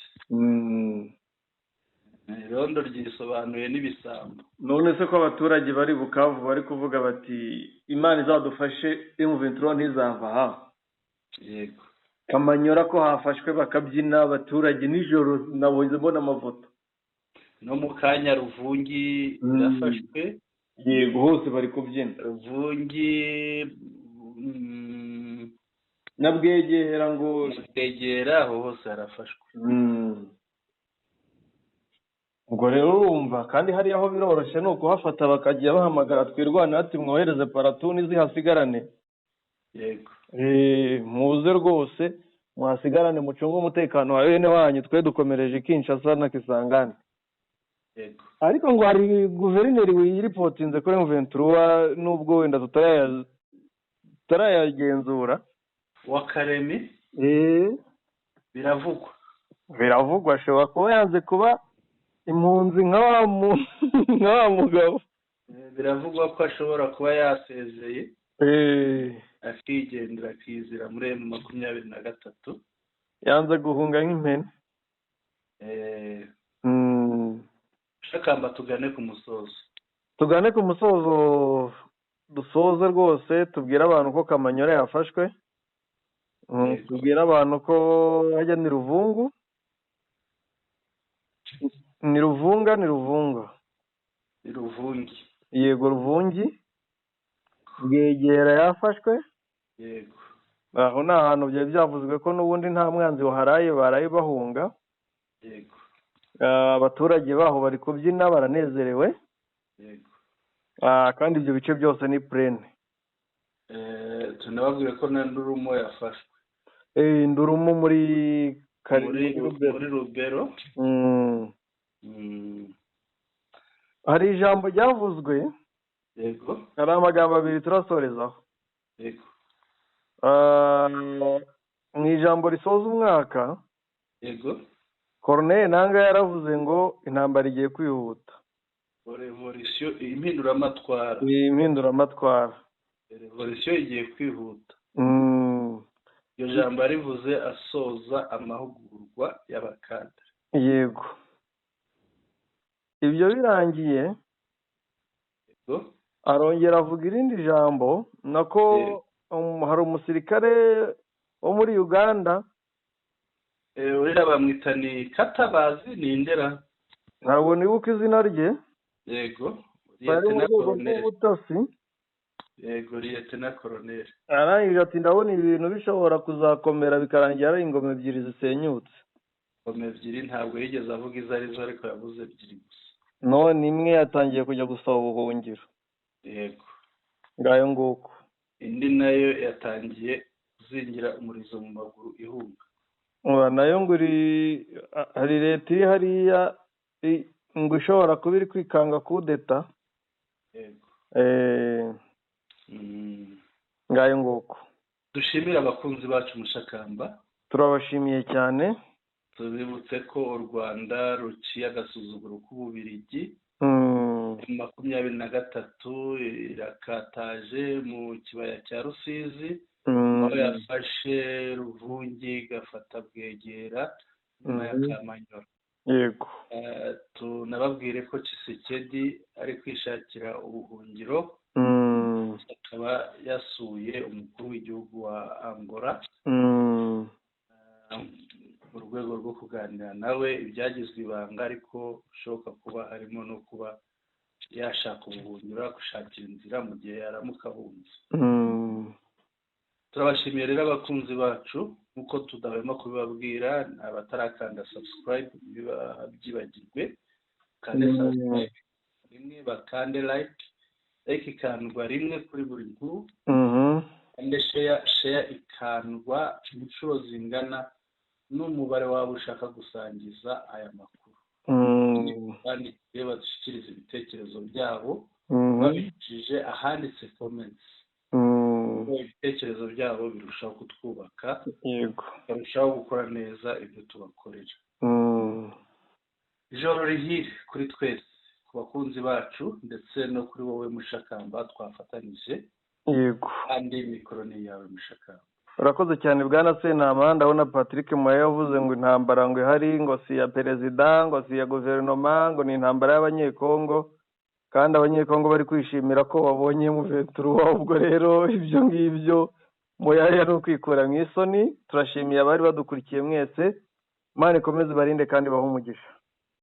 Irondo ryisobanuye n'ibisambo. None se ko abaturage bari Bukavu bari kuvuga bati Imana izadufashe M23 ntizava aha. Yego. Kamanyora ko hafashwe bakabyina abaturage nijoro, nabonye mbona amafoto. No mu kanya Ruvungi irafashwe. Yego, hose bari kubyina. Ruvungi na Bwegera, ngo Bwegera aho hose harafashwe. Ubwo rero urumva kandi hari aho biroroshye ni ukuhafata bakajya bahamagara twirwana ati mwohereze paratuni zihasigarane. Yego. Muze rwose muhasigarane, mucunge umutekano wa bene wanyu, twe dukomereje Kinshasa na Kisangani. Yego. Ariko ngo hari guverineri wiripotinze kuri M23 nubwo wenda tutarayagenzura wa Karemi. Biravugwa. Biravugwa ashobora kuba yanze kuba impunzi nka wa mugabo. Biravugwa ko ashobora kuba yasezeye akigendera akizira muri M23. Yanze guhunga nk'impene. Shakamba, tugane ku musozo. Tugane ku musozo, dusoze rwose tubwire abantu ko Kamanyora yafashwe, tubwire abantu ko hajya ni Ruvungu, ni Ruvunga, ni Ruvunga, ni Ruvungi. Yego, Ruvungi. Bwegera yafashwe. Yego. Aho ni ahantu byari byavuzwe ko n'ubundi nta mwanzi waharaye, baraye bahunga. Yego. Abaturage baho bari kubyina baranezerewe. Yego. Kandi ibyo bice byose ni plaine. Tunababwira ko na Ndurumo yafashwe. Ndurumo muri muri Rubero. Hari ijambo ryavuzwe. Yego. Hari amagambo abiri turasorezaho. Yego. Mu ijambo risoza umwaka. Yego. Corneille Nangaa yaravuze ngo intambara igiye kwihuta. Revolution, impinduramatwara. Impinduramatwara. Revolution igiye kwihuta. Iryo jambo yarivuze asoza amahugurwa y'abakadere. Yego. Ibyo birangiye. Yego. Arongera avuga irindi jambo nako hari umusirikare wo muri Uganda. Uriya bamwita ni Katabazi ni Indera. Ntabwo nibuka izina rye. Yego. Bari mu rwego rw'ubutasi. Yego, Lieutenant Colonel. Arangije ati ndabona ibintu bishobora kuzakomera bikarangira ari ingoma ebyiri zisenyutse. Ingoma ebyiri ntabwo yigeze avuga izo arizo ariko yavuze ebyiri gusa. None imwe yatangiye kujya gusaba ubuhungiro. Yego. Ngayo nguko. Indi nayo yatangiye kuzingira umurizo mu maguru ihunga. Nayo ngo hari leta iri hariya ngo ishobora kuba iri kwikanga kudeta. Yego. Ngayo nguko. Dushimira abakunzi bacu Mushakamba. Turabashimiye cyane. Tubibutse ko u Rwanda ruciye agasuzuguro k'Ububiligi. 23 irakataje mu kibaya cya Rusizi. Aho yafashe Ruvungi igafata Bwegera nyuma ya Kamanyora. Yego. Tunababwire ko Tshisekedi ari kwishakira ubuhungiro. Akaba yasuye umukuru w'igihugu wa Angola mu rwego rwo kuganira nawe ibyagizwe ibanga, ariko bishoboka kuba harimo no kuba yashaka ubuhungiro, gushakira inzira mu gihe yaramuka ahunze. Turabashimiye rero abakunzi bacu, nk'uko tudahwema kubibabwira, abatarakanda subscribe byibagirwe kande subscribe rimwe, bakande like, like ikandwa rimwe kuri buri nkuru, kande share, share ikandwa inshuro zingana n'umubare waba ushaka gusangiza aya makuru. Kandi badushyikiriza ibitekerezo byabo babicishije ahanditse comments. Ibitekerezo byabo birushaho kutwubaka, yego, barushaho gukora neza ibyo tubakorera. Ijoro rihire kuri twese, ku bakunzi bacu ndetse no kuri wowe Mushakamba twafatanije. Yego. Kandi mikoro ni yawe Mushakamba. Urakoze cyane bwana Sentama. Ndabona Patrick Moya yavuze ngo intambara ngo ihari ngo si ya perezida ngo si ya guverinoma ngo ni intambara y'abanyekongo, kandi abanyekongo bari kwishimira ko babonye M23. Ubwo rero ibyo ngibyo Moya yari ukwikura mu isoni. Turashimiye abari badukurikiye mwese. Imana ikomeze ibarinde kandi ibahe umugisha.